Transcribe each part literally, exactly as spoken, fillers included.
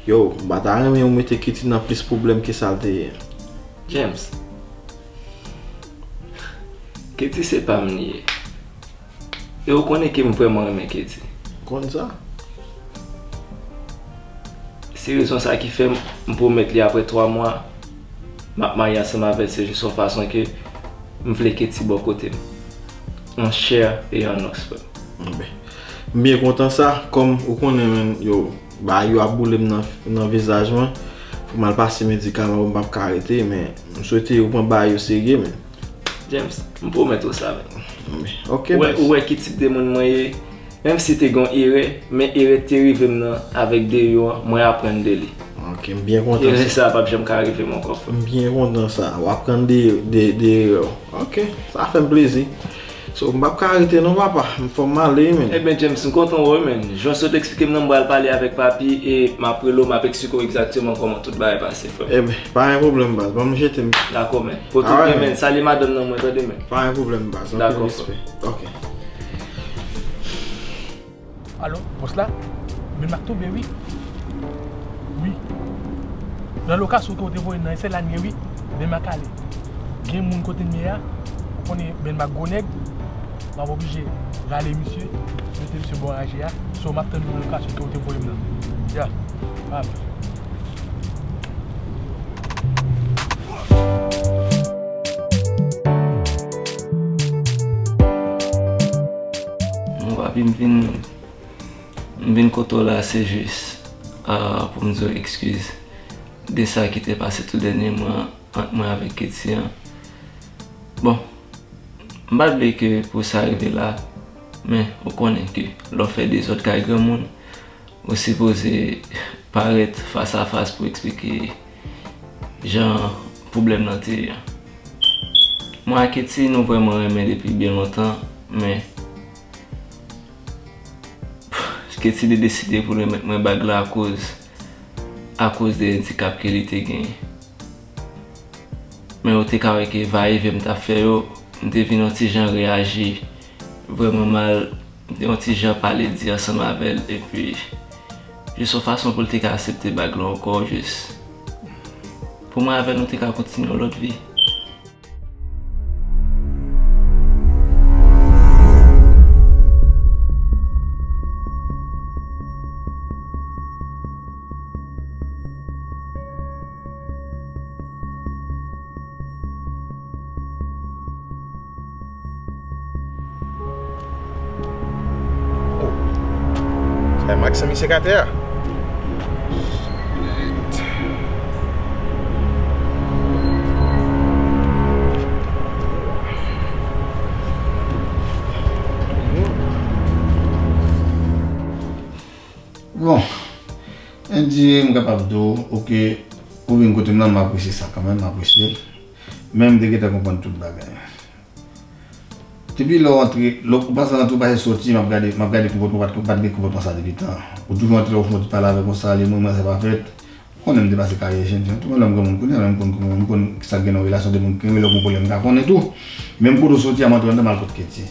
Yo, m pa ta renmen ou mete Katie nan plis pwoblèm ke sa l te ye. James, Katie se pa m li ye. E ou konnen ke m vrèman renmen Katie. Konn sa? Se rezon sa ki fè m, m pwomèt li apre twa mwa, m ap marye ansanm avè l, se jis yon fason ke m vle Katie bò kote m. An chè e an os, frè m. Enben, m byen kontan sa, kòm ou konnen, menn, yo, bagay yo ap boule m nan, nan vizaj mwen. Fò m al pase medikaman, m p ap ka rete, men m swete yo pran bagay yo serye, menn. James, m pwomèt ou sa, menn. Enben, ok, baz. Ou wè ki tip de moun mwen ye? Menm si te gen yon erè, men erè te rive m nan avèk Deyo an, mwen aprann de li. Ok, m byen kontan sa. Erè sa a p ap janm ka rive m ankò, frè. M byen kontan sa. W aprann de, de, de erè w. Ok, sa fè m plezi. So, m p ap ka rete non, papa. M fò m ale, menn. Ebyen, James, m kontan wè w, menn. Jan w sot eksplike m nan, m pral pale avèk papi e m ap rele w, m ap eksplike w egzakteman kòman tout bagay pase, frè m. Ebyen, pa gen pwoblèm, baz. Ban m jete m. Dakò, menn. Pote w byen, menn. Salye madanm nan mwen, tande, menn. Pa gen pwoblèm, baz. Anpil respè. Ok. Alo, bòs la? Ben Mak tonbe, wi. Wi. Nan lokasyon ke w te voye m nan, se la n ye, wi. Ben Mak ale. Gen moun kote m ye a, ou konnen Ben Mak gwo nèg, m ap oblije rale misye, mete misye bò raje a. So, m ap tann ou nan lokasyon ke w te voye m nan. Ya. Alright. Mon papi, m vin, m vin kote w la, se jis, ah, pou m di w ekskiz de sa ki te pase tou dènyèman ant mwen avèk Katie an. Bon, m pa t vle ke pou sa rive la, men ou konnen ke lè w fè dezòd kay granmoun, ou sipoze parèt fas a fas pou eksplike jan pwoblèm nan te ye an. Mwen ak Katie, nou vrèman renmen depi byen lontan, men Katie te deside pou l remèt mwen bag la akoz, akoz de andikap ke li te genyen. Men ou te ka wè ke vayeven m t ap fè yo, m te vin yon ti jan reyaji vrèman mal, m te yon ti jan pale di ansanm avè l, epi jis yon fason pou l te ka aksepte bag la ankò, jis pou mwen avè l, nou te ka kontinye yon lòt vi. Oh. Sa e Max, misye k atè a. Bon, Andy, m kapab di w, oke, ou vin kote m nan, m apresye sa kanmenm, m apresye l. Men m te gentan konprann tout bagay. Depi lè w antre, lè w pase nan twou, pase soti, m ap gade, m ap gade konpòtman, w pa t, w pa t gen konpòtman sa depi tan. Ou toujou antre, w fon ti pale avè konsa, li mwen, mwen, sa pa fèt. Ou konnen m te pase karyè jèn jan tou, men lè m granmoun kounye a, men m konn, m konn sa k gen nan relasyon de moun ki renmen lè w gon pwoblèm, m ka konnen tou. Menm kote w soti a, m antre anndan, m al kot Katie.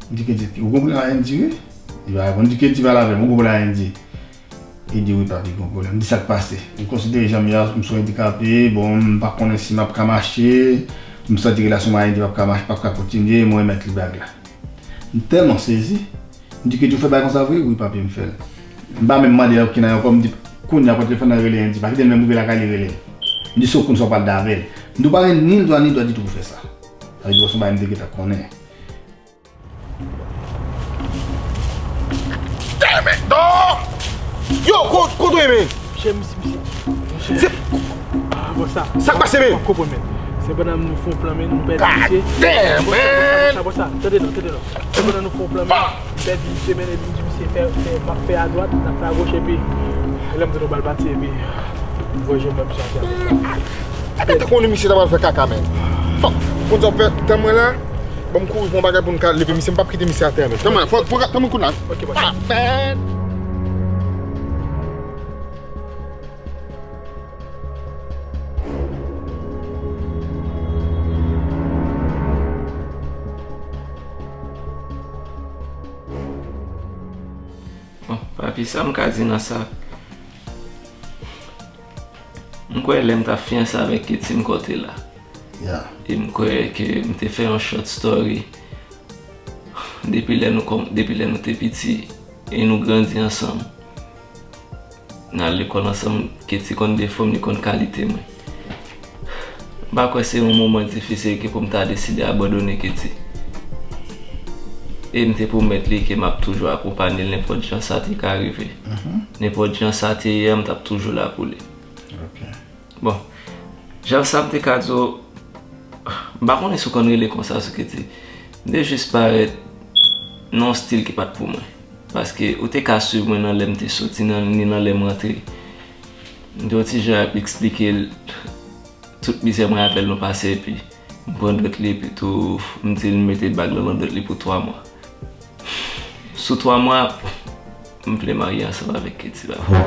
M di Katie, ou gon pwoblèm avè Andy, wi? Li pa reponn, m di Katie pale avè m, ou gon pwoblèm avè Andy? Li di wi papi, gon pwoblèm. M di sa k pase. M konsidere jan m ye a, m se yon andikape, bon, m pa konnen si m ap ka mache, m santi relasyon mwen ak Andy p ap ka mache, p ap ka kontinye, mwen remèt li bag la. M tèlman sezi, m di Katie ou fè bagay konsa vre? Wi papi, m fè l. M pa menm mande l okenn ankò, m di kounye a pran telefòn nan rele Andy, pa kite l menm rive lakay li rele l. M di se ou konn sa w pral da avè l. M di ou pa gen ni dwa ni dwa ditou pou fè sa. Sa vle di w se yon bagay m te gentan konnen. Damn it, dog! Yo, ko-, kote w ye, men? Che, misye, misye. Se... Ah, bon, sa. Sa k pase, men? W ap konprann, men. Se pandan nou fè yon plan, men nou pèdi misye. God damn, man! Bon, sa, bon, sa, tande non, tande non. Se pandan nou fè yon plan, men nou pèdi misye, men epi m di misye fè, fè, m ap fè adwat, n ap fè agoch, epi lè m tande yon bal pati, epi m voye je m wè misye atè a. Epi tankou misye ta pral fè kaka, men. Fòk, konn sa w fè, tann mwen la. Ban m kouri pran bagay pou n ka leve misye, m p ap kite misye atè a menm. Tann mwen, fò, fò, tann mwen kounye a. Ok, bòs. Ah, man! Bon, papi, sa m ka di nan sa? M kwè lè m t ap fiyanse avèk Ketty, m kwè w te la. E m kwè ke m te fè yon short story depi lè nou kòm, depi lè nou te piti e nou grandi ansanm. N al lekòl ansanm, Ketty konn defo m, li konn kalite mwen. M pa kwè se yon moman difisil ke pou m ta deside abandone Ketty. E m te pwomèt li ke m ap toujou akonpanye l nenpòt jan sa te ka rive. Nenpòt jan sa te ye a, m t ap toujou la pou li. Bon, jan sa m te ka di w, m pa konnen si w konn rele konsa sou Ketty. M te jis parèt nan yon stil ki pa t pou mwen. Paske ou te ka swiv mwen nan lè m te soti, nan, ni nan lè m rantre. M te yon ti jan ap eksplike l tout mizè mwen avè l nou pase, epi m pran dwèt li, epi tou m di l m mete bag lan nan dwèt li pou twa mwa. Sou twa mwa, m vle marye ansanm avèk Ketty, papa.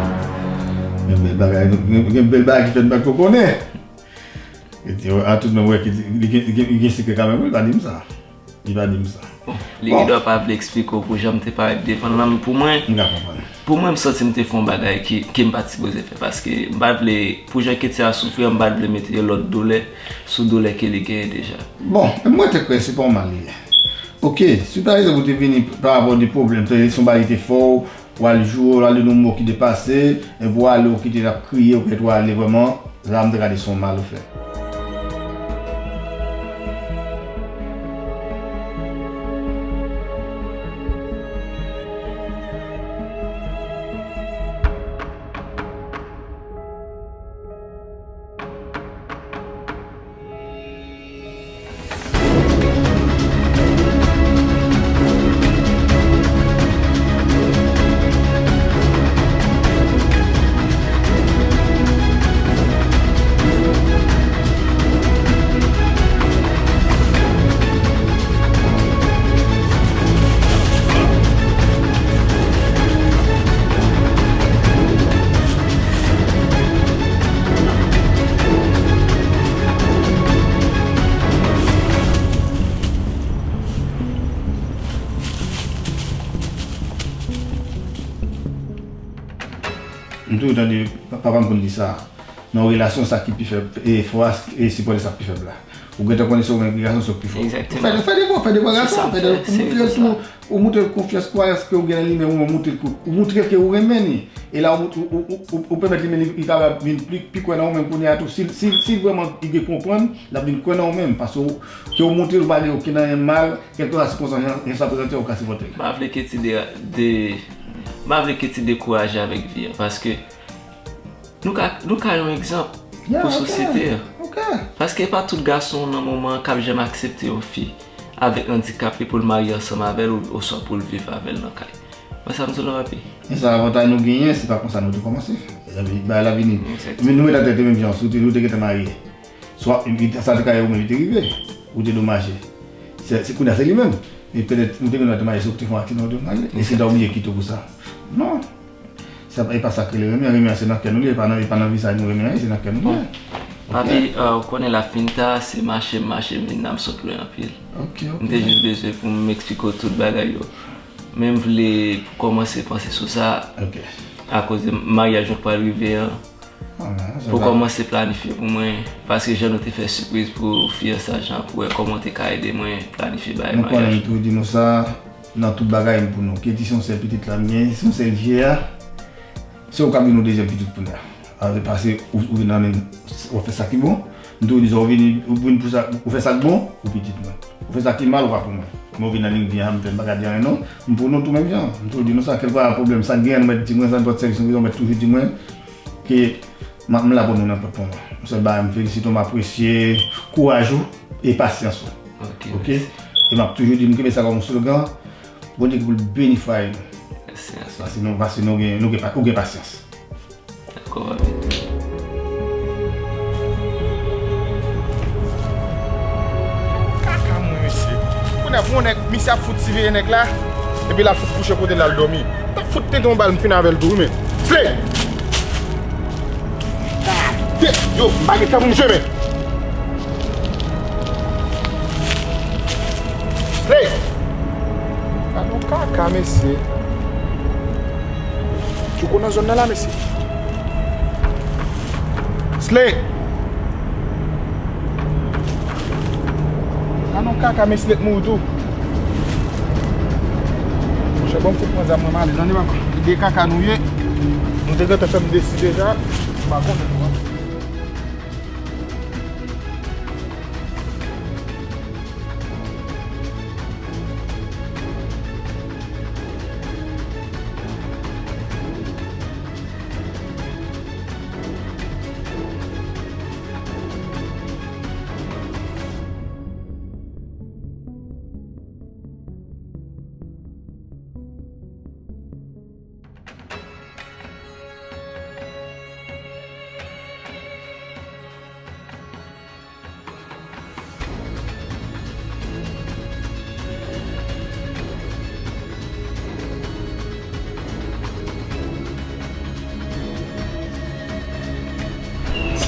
Gen bèl bagay, gen, gen bèl bagay ki fèt m pa t ko konnen. Ketty, a tout mwen wè Ketty, li gen, li gen, li gen sekrè kanmenm, wi, li pa di m sa. Li pa di m sa. Bon, li gendwa pa vle eksplike w pou jan m te parèt devan l lan, men pou mwen, m ka konprann. Pou mwen, m santi m te fè yon bagay ki, ke m pa t sipoze fè, paske m pa t vle, pou jan Ketty ap soufri an, m pa t vle mete yon lòt doulè sou doulè ke li genyen deja. Bon, men mwen te kwè se pa yon mal li ye. Oke, si pa egzanp ou te vini pa rapò de pwoblèm, se yon bagay ki te fè w, w al joure, w al di yon mo ki depase, epi w ale, w kite l ap kriye, ou kite w ale vrèman, la m te gade se yon mal ou fè. M toujou tande pa-, papa m konn di sa. Nan yon relasyon, sa ki pi fèb, e fò a, e sipòte sa ki pi fèb la. Ou gentan konnen se ou menm ki gason, se ou ki pi fò. Egzakteman. Fè, fè devwa, fè devwa gason, fè devwa, ou montre l tou, ou montre l konfyans, kwayans ke ou gen nan li menm, ou montre l ke, ou montre l ke ou renmen li. E la, ou, ou, ou, ou, ou pèmèt li menm, li, li kapab vin pli, pi kwè nan ou menm kounye a tou. Si, si, si vrèman li gen konprann, l ap vin kwè nan ou menm, paske ou, ke ou montre l ou pa gen okenn anyen mal, kèlkeswa sikonstans jan, jan sa prezante, ou ka sipòte l. M pa vle Ketty de, de, m pa vle Ketty dekouraje avèk vi an, paske nou ka, nou ka yon egzanp pou sosyete an. Paske e pa tout gason nan moman an k ap janm aksepte yon fi avèk andikap li pou l marye ansanm avè l ou, oswa pou l viv avè l nan kay. Wè sa m di w la, papi? Men sa avantay nou genyen, se pa konsa nou te kòmanse. Bagay la vini. Men nou mete tèt menm jan, si w te, si w te gentan marye. Swa, sa te ka rive ou menm, li te rive. Ou te domaje. Se, se kounye a, se li menm. E petèt, ou te gen dwa te marye, se ou ki te fè yon aksidan, ou te marye. E se ta oblije kite w pou sa. Non. Sa, e pa sa k rele renmen. Renmen an, se nan kè nou li ye, e pa nan, e pa nan vizaj nou renmen an ye, se nan kè nou li ye. Papi, ou konnen l ap fin ta, se mache m mache m vin la, m sot lwen anpil. M te jis bezwen pou m eksplike w tout bagay yo. Men m vle pou kòmanse panse sou sa, akoz de maryaj nou k pral rive an. Pou kòmanse planifye pou mwen, paske jan nou te fè sipriz pou fiyansaj lan, pou wè kòman w te ka ede mwen planifye bagay maryaj. Nou konnen m toujou di nou sa, nan tout bagay m pou nou. Ketty se yon sèl pitit la m gen, se yon sèl je a. Se ou k ap vin yon dezyèm pitit kounye a. Pase ou, ou vin nan liy, w ap fè sa ki bon. M toujou di sa, ou vini, ou vin pou sa, ou fè sa k bon, ou pitit mwen. Ou fè sa ki mal, ou pa pou mwen. Men ou vin nan liy byen an, m fè, m pa ka di anyen non. M pou nou tou menm jan. M toujou di nou sa, kèlkeswa pwoblèm, sa k genyen, nou mèt di mwen, sa nenpòt sèvis nou bezwen, ou mèt toujou di mwen ke m, m la pou nou nenpòt moman. Yon sèl bagay, m felisite w, m apresye kouraj ou e pasyans ou. Oke? E m ap toujou di, m kenbe sa kòm yon slogan, Bondye pou l beni fwaye nou. Paske nou, paske nou gen, nou gen pa-, ou gen pasyans. Dakò, papi. Kaka mwen, mesye. Kounye a, pou yon nèg, misye ap fout siveye nèg la, epi l al fout kouche kote l al dòmi. T ap fout tenten yon bal, m fin avè l tou, wi, men. Slay! Gade! Yo, m pa gen tan pou m jwe, men. Slay! Gade yon kaka, mesye. Tchouko nan zòn nan la, mesye. Kle! Sa non kaka, mesye, l ap mouri tou. Monchè, bon, m fout pran zam mwen, m ale. Nan, li de kaka nou ye. Nou te gentan fè m desi deja. M pa konnen nou an.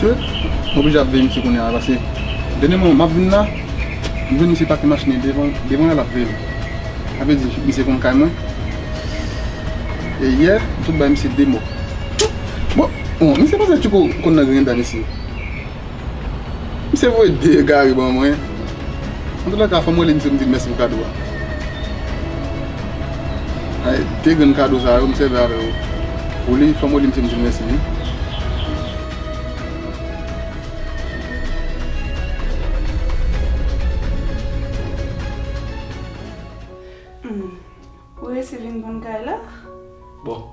Misye, m oblije ap veye misye kounye a, paske dènye moman m ap vin la, m jwenn misye pake machin li devan, devan la, l ap veye m. Sa vle di, misye konn kay mwen. E yè, m sot bay misye de mò. Bon, bon, misye panse Tchouko konn nan griyen dwa misye. Misye voye de egare ban mwen. Antoulèka, fò m rele misye, m di l mèsi pou kado a. Ay, de grenn kado sa yo, m sèvi avè yo. Pou li, fò m rele misye, m di l mèsi, wi. Hmm. Ou resi vin konn kay la? Bon,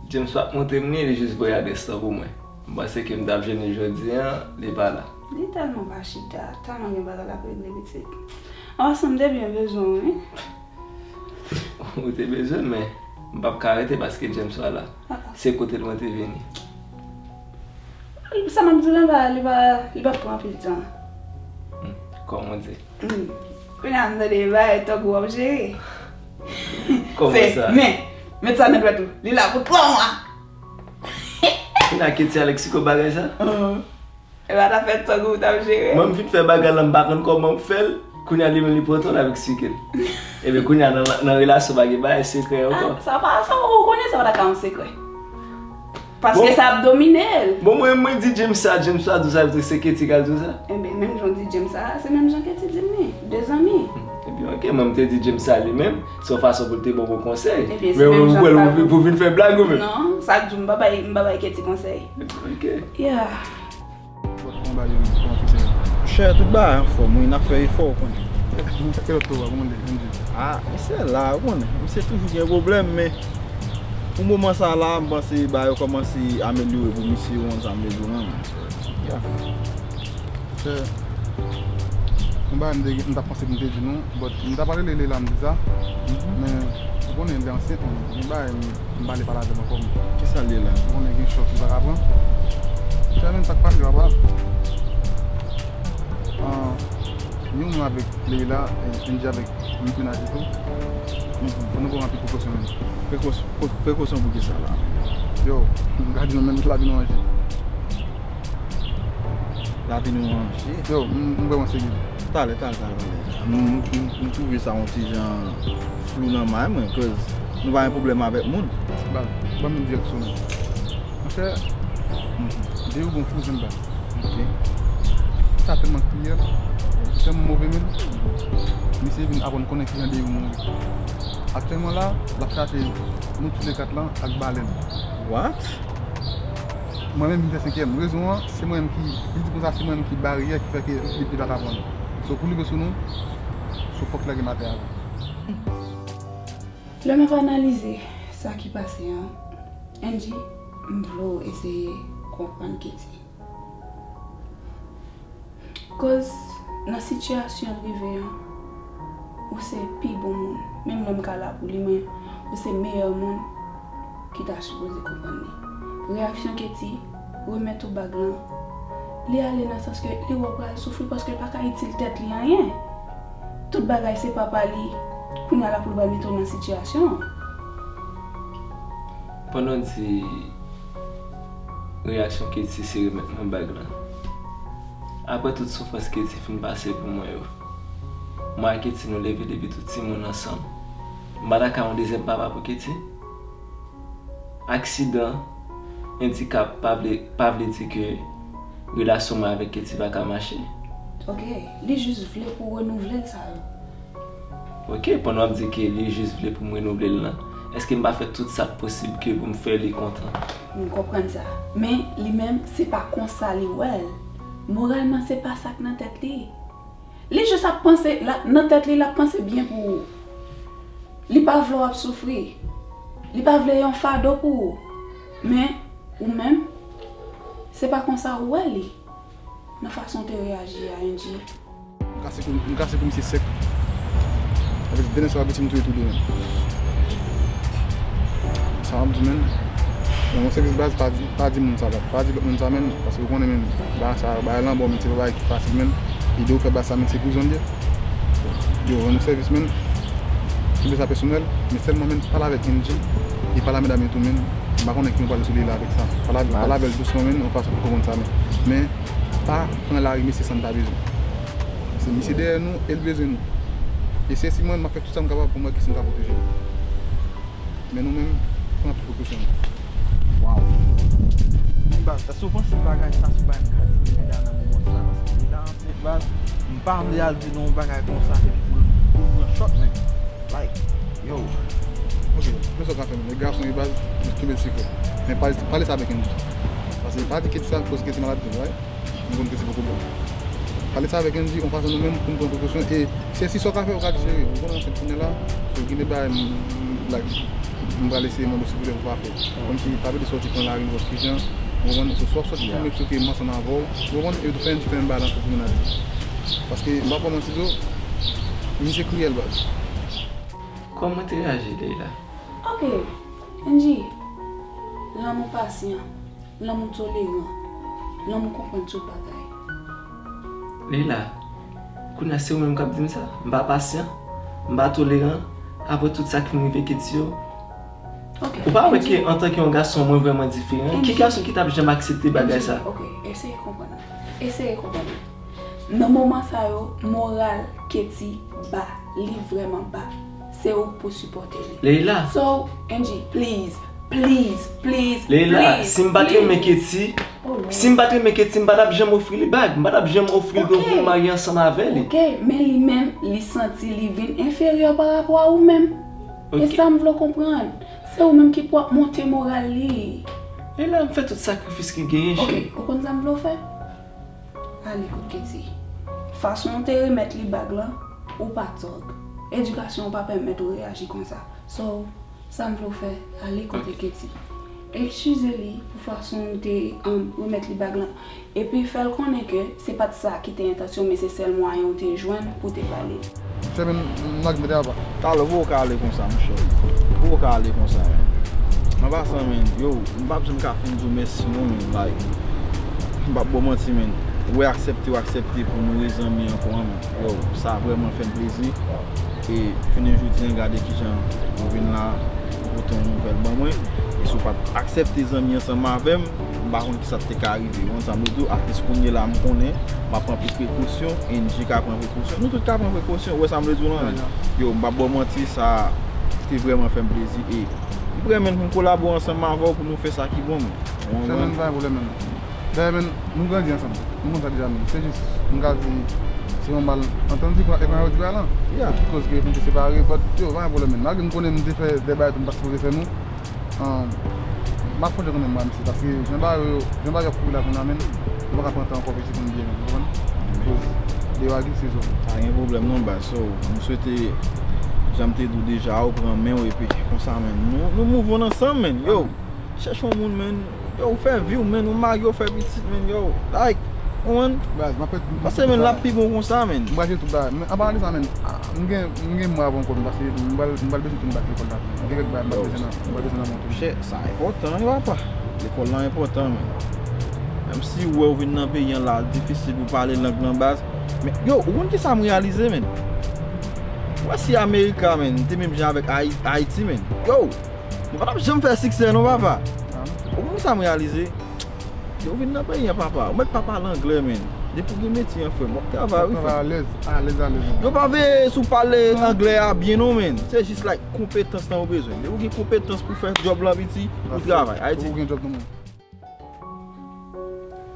James pa t montre m li, li jis voye adrès lan pou mwen. M panse ke m t ap jwenn li jodi a, li pa la. Li tèlman pa chita, tèlman gen bagay l ap regle, pitit. Anpasan, m te byen bezwen w, wi. Ou te bezwen m, men m p ap ka rete paske James pa la. Ah, ah. Se kote l mwen te vini. Sa m ap di w la, li pa, li pa, li p ap pran anpil tan. Hmm, kòman w di? Hmm. Kounye a m tande bagay tòg ou ap jere. Kòman sa? Men, met sa nan dwèt ou. Li la pou twa mwa. Kounye a Ketty Alexico bagay sa? Uhum. E pa t afè tòg ou t ap jere. Mwen m fin fè bagay la, m pa konn kòman m fè l. Kounye a li menm li pran tan l ap eksplike l. Ebyen kounye a nan, nan relasyon pa gen bagay sekrè ankò. Ah, sa pa, sa ou konnen sa pa ta ka yon sekrè. Paske sa ap domine l. Bon, mwen, mwen di James sa, James pa di w sa, se Ketty k al di w sa? Enben, menm jan w di James sa, se menm jan Ketty di m li. De zanmi. Ebyen, ok, mwen, m te di James sa li menm, se yon fason pou l te ban w konsèy. Ebyen, se menm jan pou, pou vin fè blag ou menm? Non, sa k di w m pa bay, m pa bay Ketty konsèy. Ok. Yeah. Lòt konba yo, kòman tout se? Monchè, tout bagay anfòm, wi, n ap fè efò, ou konnen. Kè lòt konba, kòman l ye? Kòman l ye? Ah, misye la, ou konnen. Misye toujou gen pwoblèm, men pou moman sa la, m panse bagay yo kòmanse amelyore pou misye, ou konn sa m vle di w, non? Yeah. Monchè, yon bagay m te, m t ap panse pou m te di nou, but m t ap pale Lele la, m di sa, men ou konnen, li ansyen, gen bagay m M pa vle pale avè l ankò, men. Kisa l ye la? Ou konnen gen chòk li pa ka pran. Chè, men sa k pase, papa? Ah, ni ou menm avèk Leila, e, Angie avèk menm mennaj li tou. Fò nou pran anpil prekosyon menm. Prekos-, pre-, prekosyon pou kisa la? Yo, m ka di nou menm lavi nou an je. Lavi nou an je. Yo, m, m vrèman serye. Talè, talè, talè, talè. M, m, m, m twouve sa yon ti jan flou nan may mwen, cause nou pa gen pwoblèm avèk moun. Baz, ban m yon direksyon non. Monchè, Deyou bon fou zen baz. Ok. Sa tèlman kriyèl, tèlman move menm. Misye vin aprann konnen kijan Deyou mouri. Aktyèlman la, l ap chache nou toulèkat lan ak balèn. What? Mwen menm, m fè senkyèm. Rezon an, se mwen menm ki, li di konsa, se mwen menm ki baryè ki fè ke li, li pa ka pran nou. So, pou li rive sou nou, so fòk lage m atè avan. Lè m ap analize sa ki pase an, Angie, m vle w eseye konprann Ketty. Koz nan sitiyasyon l rive an, ou se pi bon moun. Menm lè m ka la pou li, men ou se meyè moun ki ta sipoze konprann li. Reyaksyon Ketty, remèt ou bag lan. Li ale nan sans ke li wè w pral soufri paske l pa ka itil tèt li anyen. Tout bagay se papa li. Kounye a la pou l pral mete w nan sitiyasyon an. Pandan w di reyaksyon Ketty se remèt mwen bag lan. Apre tout soufrans Ketty fin pase pou mwen yo, mwen ak Ketty nou leve depi tou timoun ansanm. M pa ta ka yon dezyèm papa pou Ketty? Aksidan, andikap pa vle, pa vle di ke relasyon mwen avèk Ketty pa ka mache. Ok, li jis vle pou w renouvle l sa yo. Ok, pandan w ap di ke li jis vle pou m renouvle l lan, èske m pa fè tout sa k posib ke pou m fè li kontan? M konprann sa. Men, li menm, se pa konsa li wè l. Moralman, se pa sa k nan tèt li. Li jis ap panse, la, nan tèt li, l ap panse byen pou ou. Li pa vle w ap soufri. Li pa vle yon fado pou ou. Men, ou menm, se pa konsa ou wè li. Nan fason w te reyaji a, Angie. M kase kou, m kase kou misye sèk. Avèk de nèg sa yo piti m touye tou de menm. Sa w ap di menm. Nan yon sèvis baz, pa di, pa di moun sa, pa di lòt moun sa menm, paske ou konnen menm, bagay sa, bagay lan bò menm, se pa bagay ki fasil menm. Ede w fè baz sa menm, se prizon l ye. Yo, rann nou sèvis menm. Kenbe sa pèsonèl, men sèlman menm, pale avèk Angie, e pale a medam yo tou menm. M pa konnen ki yon pale sou li la avèk sa. Pale avè l dousman menm, yon fason pou konprann sa menm. Men, pa pran lari mesye san n pa bezwen. Se misye dèyè nou e l bezwen nou. E se si mwen, m ap fè tout sa m kapab pou m wè kisa m ka pwoteje nou. Men nou menm, pran tout prekosyon nou. Waw. Men baz, èske w panse bagay sa se yon bagay m ka di Linda nan moman sa? Paske Linda ansent baz, m pa vle al di l yon bagay konsa epi pou l pou l pran chòk menm. Like, yo. Ok, men sa w ka fè menm. E gason e baz, jis kenbe l sekrè. Men pale, pale sa avèk Angie. Paske pa di Ketty sa, koz Ketty malad tou, right? Nou konn ke se poko bon. Pale sa avèk Angie, yon fason nou menm pou n pran prekosyon. E se si sa w ka fè, ou ka di cheri, ou konnen w ansent kounye a la, so gen de bagay m, m, like, m pral eseye mande w silvouplè pou w pa fè. Kòmsi pa vle di sòti pran lari nenpòt ki jan, ou konprann? So swa w sòti pran Meksik e m ansanm avè w, ou konprann? E tou fè Angie fè yon bagay lan pou kounye a. Paske m p ap ba w manti tou, misye kriyèl baz. Kòman w te reyaji, Leila? Ok, Angie, lanmou pasyan. Lanmou toleran. Lanmou konprann tout bagay. Leila, kounye a se ou menm k ap di m sa? M pa pasyan? M pa toleran? Apre tout sa k fin rive Ketty yo? Ou pa wè ke antanke yon gason mwen vrèman diferan? Ki gason ki t ap janm aksepte bagay sa? Ok, eseye konprann mwen. Eseye konprann mwen. Nan moman sa yo, moral Ketty ba, li vrèman ba. Se ou k pou sipòte li. Leila. So, Angie, please, please, please, Leila, si m pa t renmen Ketty, si m pa t renmen Ketty, m pa t ap janm ofri li bag. M pa t ap janm ofri l pou m marye ansanm avè li. Ok, men li menm, li santi li vin enferyè pa rapò a ou menm. E sa m vle w konprann. Se ou menm ki pou ap monte moral li. Leila, m fè tout sakrifis ki genyen, cheri. Ok, ou konn sa m vle w fè? Ale kot Ketty. Fason w te remèt li bag lan, ou pa tòg. Edikasyon w pa pèmèt ou reyaji konsa. So, sa m vle w fè, ale kote Ketty. Eskize li pou fason w te, um, remèt li bag lan. Epi fè l konnen ke se pa t sa ki te entansyon w, men se sèl mwayen w te jwenn pou w te pale. Chèmen, n a k mete apa. Talè, pou w ka ale konsa, monchè. Pou w ka ale konsa, menn. An pasan, menn, yo, m p ap janm ka fin di w mèsi, non, menn, like, m p ap ba w manti, menn. Ou aksepte, ou aksepte pou nou rezanmi ankò, menn. Yo, sa vrèman fè m plezi. E jounen jodi a, gade kijan ou vin la, ou pote yon nouvèl ban mwen. E si w pa t aksepte zanmi ansanm avè m, m pa konn kisa t te ka rive. Ou konn sa m vle di w, atlis kounye la m konnen, m ap pran plis prekosyon, Angie ka pran prekosyon, nou tout ka pran prekosyon, ou wè sa m vle di w lan, menn. Yo, m p ap ba w manti, sa te vrèman fè m plezi. E m t renmen pou m kolabore ansanm avè w pou nou fè sa ki bon, menn. Ou konprann? Chèmen, pa gen pwoblèm, menn. Dayè, menn, nou grandi ansanm. Nou konn sa deja, menn. Se jis, m ka di, se yon mal antann di, e konnya yo di bagay lan. Ki koz ke nou te separe, but, yo, pa gen pwoblèm, menn. Malgre m konnen m te fè de bagay tou m pa t sipoze fè nou, um, m ap fòse kanmenm, mwa, misye, paske jan bagay yo, jan bagay yo ap kouri la kounye a, menn, nou pa ka pran tan ankò pou eseye konn byen, menn, ou konprann? Koz deyò a glise, so. Pa gen pwoblèm non, baz, so, m swete, jan m te di w deja, ou pran men w, epi konsa, menn, nou, nou move on ansanm, menn, yo. Chèche yon moun, menn. Yo, ou fè vi w, menn. Ou marye, ou fè pitit, menn. Yo, like, ou konprann? Baz, m ap fè tout. Pase, menn, l ap pi bon konsa, menn. M pral jere tout bagay. Men, an palan de sa, menn, a, m gen, m gen mwa avan ankò, menn, paske m pral, m pral bezwen tounen bak lekòl la. Gen kèk bagay m pral bezwen nan, m pral bezwen nan men w tou. Monchè, sa enpòtan, wi, papa. Lekòl la enpòtan, menn. Menm si ou wè ou vin nan peyi an la, difisil pou pale lang lan, baz. Men, yo, ou konn kisa m reyalize, menn? Ou wè si Amerika, menn, te menm jan avèk Ayi-, Ayiti, menn. Yo! Nou pa t ap janm fè siksè non, papa. Ou konn sa m reyalize? Yo, vin nan peyi an, papa. Ou mèt pa pale anglè, menn. Depi w gen metye an, frè m, w ap travay, wi, frè m. Travay alèz, alèz, alèz. Yo pa veye si w pale anglè a byen non, menn. Se jis, like, konpetans lan yo bezwen. Depi w gen konpetans pou fè djòb lan, piti, ou travay. Ayiti. Depi w gen djòb nan men w.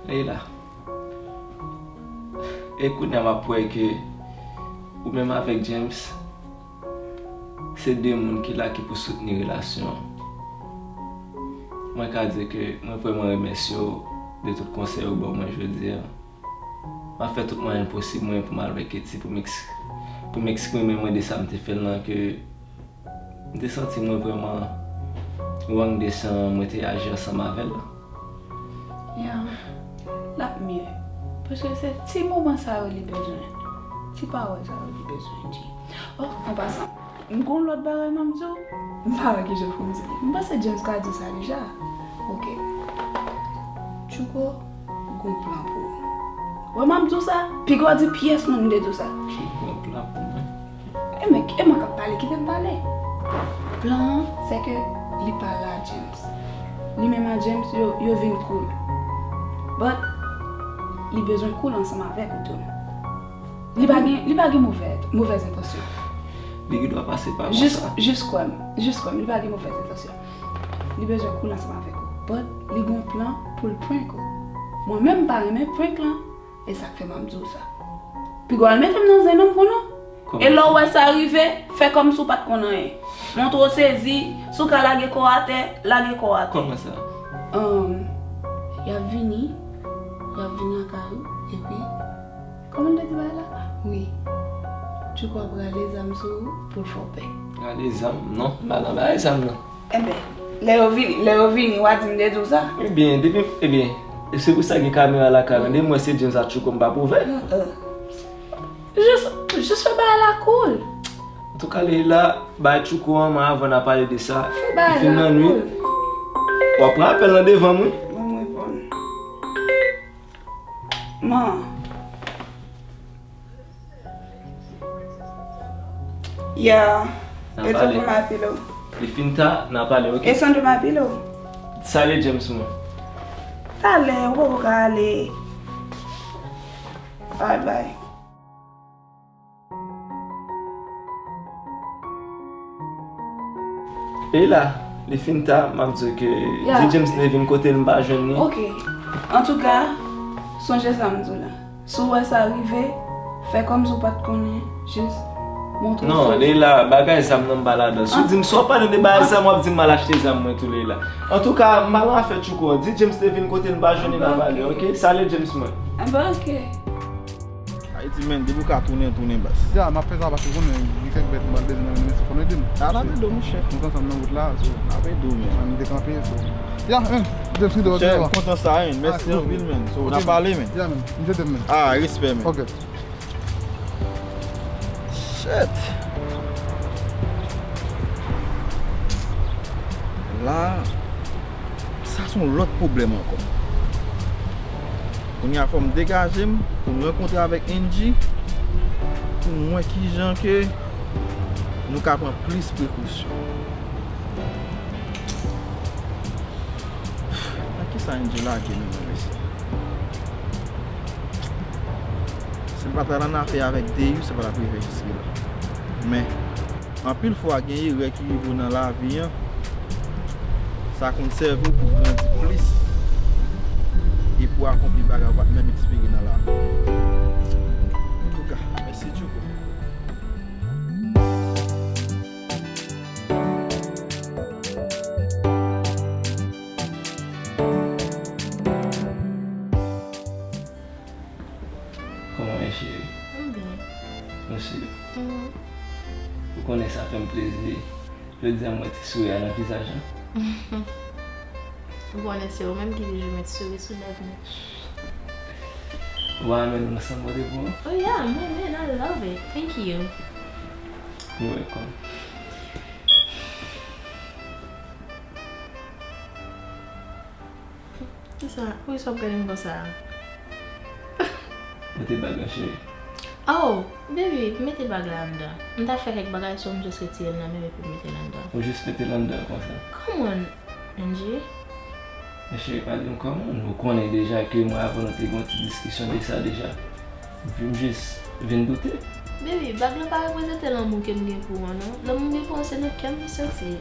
Leila, E kounye a m ap wè ke ou menm avèk James, se de moun ki la ki pou soutni relasyon an. Mwen ka di ke mwen vrèman remèsye w de tout konsèy ou ban mwen jodi a. M ap fè tout mwayen posib mwen pou m al wè Katie pou m eks-, pou m eksprime mwen de sa m te fè l lan, ke m te santi mwen vrèman wrong de jan mwen te aji ansanm avè l lan. Ya, l ap mye. Paske se ti moman sa yo li bezwen. Ti pawòl sa yo li bezwen di. Oh, an pasan, m gon lòt bagay m ap di w. M pa wè kijan pou m di li. M panse James ka di sa deja. Ok. Tchouko, gon plan pou ou. Wè m ap di w sa, piga w di pyès moun m te di w sa. Tchouko gon plan pou mwen. E men, e mwen k ap pale, kite m pale. Plan an, se ke li pa la James. Li menm ak James, yo, yo vin cool. But, li bezwen cool ansanm avèk ou tou. Li pa gen, li pa gen movè, movèz entansyon. Li gen dwa pase pa konsa. Jis, jis kwè m, jis kwè m, li pa gen movèz entansyon. Li bezwen cool ansanm avèk ou. But, li gen yon plan pou l prank ou. Mwen menm, m pa renmen prank lan. E sa k fè m ap di w sa. Piga w al mete m nan zen non, m konnen w. E lè w wè sa rive, fè kòmsi w pa t konn anyen. Montre w sezi, si w ka lage kò w atè, lage kò w atè. Kòman sa? Ahn, y ap vini, y ap vini lakay ou, epi, kòman l te di bagay la? Wi. Tchouko ap rale zam sou ou pou l fè w pè. Rale zam? Non, m pa nan bagay zam nan. Enben, lè yo vini, lè yo vini, w a di m te di w sa? Ebyen, depi, ebyen, e se pou sa gen kamera lakay lan, depi m wè se James ak Tchouko m p ap ouvè. Jis, jis fè bagay la cool. Antouka, Leila, bay Tchouko an, men avan n a pale de sa, li fin nan nwit. W ap pran apèl lan devan m, wi. Ban m reponn. Man. Yeah. It's over my pillow. Li fin ta, n a pale, ok? It's under my pillow. Salye James mwen. Talè, ou poko ka ale. Alright, bye. E la, li fin ta, m ap di w ke di James te vin kote l, m pa jwenn li. Ok. Antouka, sonje sa m di w la. Si w wè sa rive, fè kòmsi w pa t konnen, jis montre w sezi. Non, Leila, bagay zam nan m pa ladan. Si w di m, si w ap pale de bagay zam, w ap di m m al achte zam mwen tou, Leila. Antouka, m pa nan afè Tchouko an. Di James te vin kote l, m pa jwenn li, n a pale, ok? Salye James mwen. Enben, ok. Ayiti, men, depi w ka tounen, tounen, baz. Ya, m ap fè sa paske w konnen, gen kèk bèt m pral bezwen nan men, men se fò nou ede m. A, n ap ede w, monchè. Nou t ansanm nan wout la, so. N ap ede w, men. An, nou te kanpe, so. Ya, men, James, ki dòt. Monchè, m kontan sa, men. Mèsi anpil, men. So, n ap pale, men. Ya, men. M jete m, men. Ah, respè, men. Ok. Shit. La, sa se yon lòt pwoblèm ankò. Kounye a, fò m degaje m pou m rankontre avèk Angie, pou m wè kijan ke nou ka pran plis prekosyon. Nan kisa Angie lage nou menm, mesye? Si l pa t al annafè avèk Deyou, sa pa t ap rive jiske la. Men, anpil fwa, gen erè ki rive w nan lavi an, sa konn sèvi w pou w grandi plis e pou w akonpli bagay ou pa t menm espere nan lavi. Antouka, mèsi Tchouko. Kòman w ye, cheri? M byen. Mèsi. Mhm. Ou konnen sa fè m plezi. Jodi a, m wè ti souri a nan vizaj lan. Ou konnen se ou menm ki toujou met souri sou lèv mwen. Ou pa renmen nou ansanm pote pou ou? Oh yeah, m renmen, I love it. Thank you. You're welcome. Kisa, poukisa w ap gade m konsa? Mete bag lan, cheri. Oh, baby, mete bag la anndan. M t ap fè kèk bagay, so m jis retire l nan men m epi m mete l anndan. Ou jis mete l anndan konsa? Come on, Angie. Men cheri, pa di m come on. Ou konnen deja ke mwen avè w nou te gen yon ti diskisyon de sa deja. Epi m jis vin doute. Baby, bag lan pa reprezante lanmou ke m gen pou ou an, non. Lanmou m gen pou ou an, se nan kè m li soti.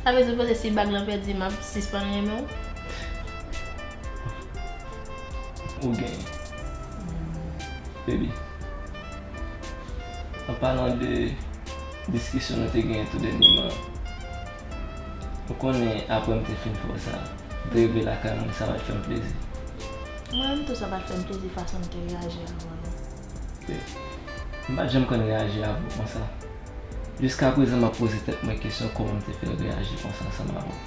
Sa vle di w panse si bag lan pèdi, m ap sispann renmen w? Ou genyen. Baby, an palan de diskisyon nou te genyen tou dènyèman, ou konnen apre m te fin fè w sa, m te rive lakay mwen, sa pa t fè m plezi. Mwen menm tou, sa pa t fè m plezi fason m te reyaji avan non. M pa t janm konn reyaji avè w konsa. Jiskaprezan m ap poze tèt mwen kesyon kòman m te fè reyaji konsa ansanm avè w.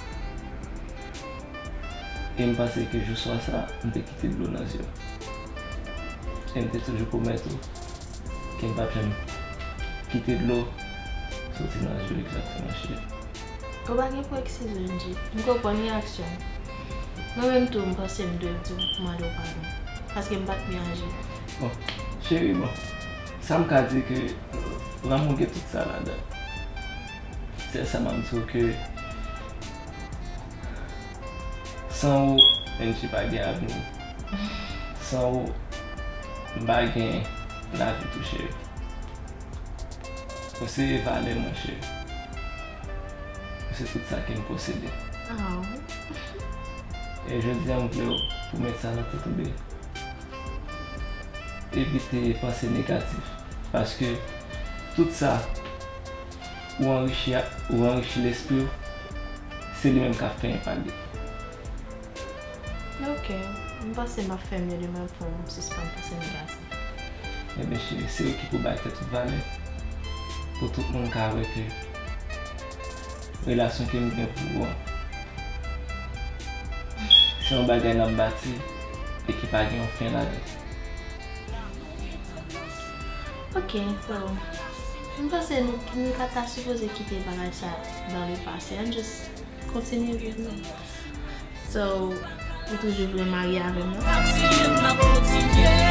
E m panse ke jou swa sa, m te kite dlo nan zye m. E m te toujou pwomèt ou ke m p ap janm kite dlo soti nan zye w egzakteman, cheri. Ou pa gen pou eskize w, Angie. M konprann reyaksyon w. Mwen menm tou, m panse m dwe di w pou mande w padon. Paske m pa t byen aji. Bon, cheri, bon. Sa m ka di ke lanmou gen tout sa ladan. Sèl sa m ap di w ke san ou, Angie pa gen avni. San ou, m pa gen lavi tou, cheri. Ou se valè mwen, cheri. Ou se tout sa ke m posede. Oh. E jodi a, m vle w pou w met sa nan tèt ou, baby. Evite panse negatif. Paske tout sa ou anrichi a, ou anrichi lespri w, se li menm k ap fè enpak de. Ok, m panse m ap fè mye demen pou m sispann panse negatif. Ebyen, cheri, se ou ki pou bay tèt ou valè, pou tout moun ka wè ke relasyon ke m gen pou ou an, se yon bagay n ap bati e ki pa gen yon fen ladan. Ok, so, m panse nou, nou pa ta sipoze kite bagay sa dans le passé. Ann just kontinye viv nou. So, ou toujou vle marye avè m non?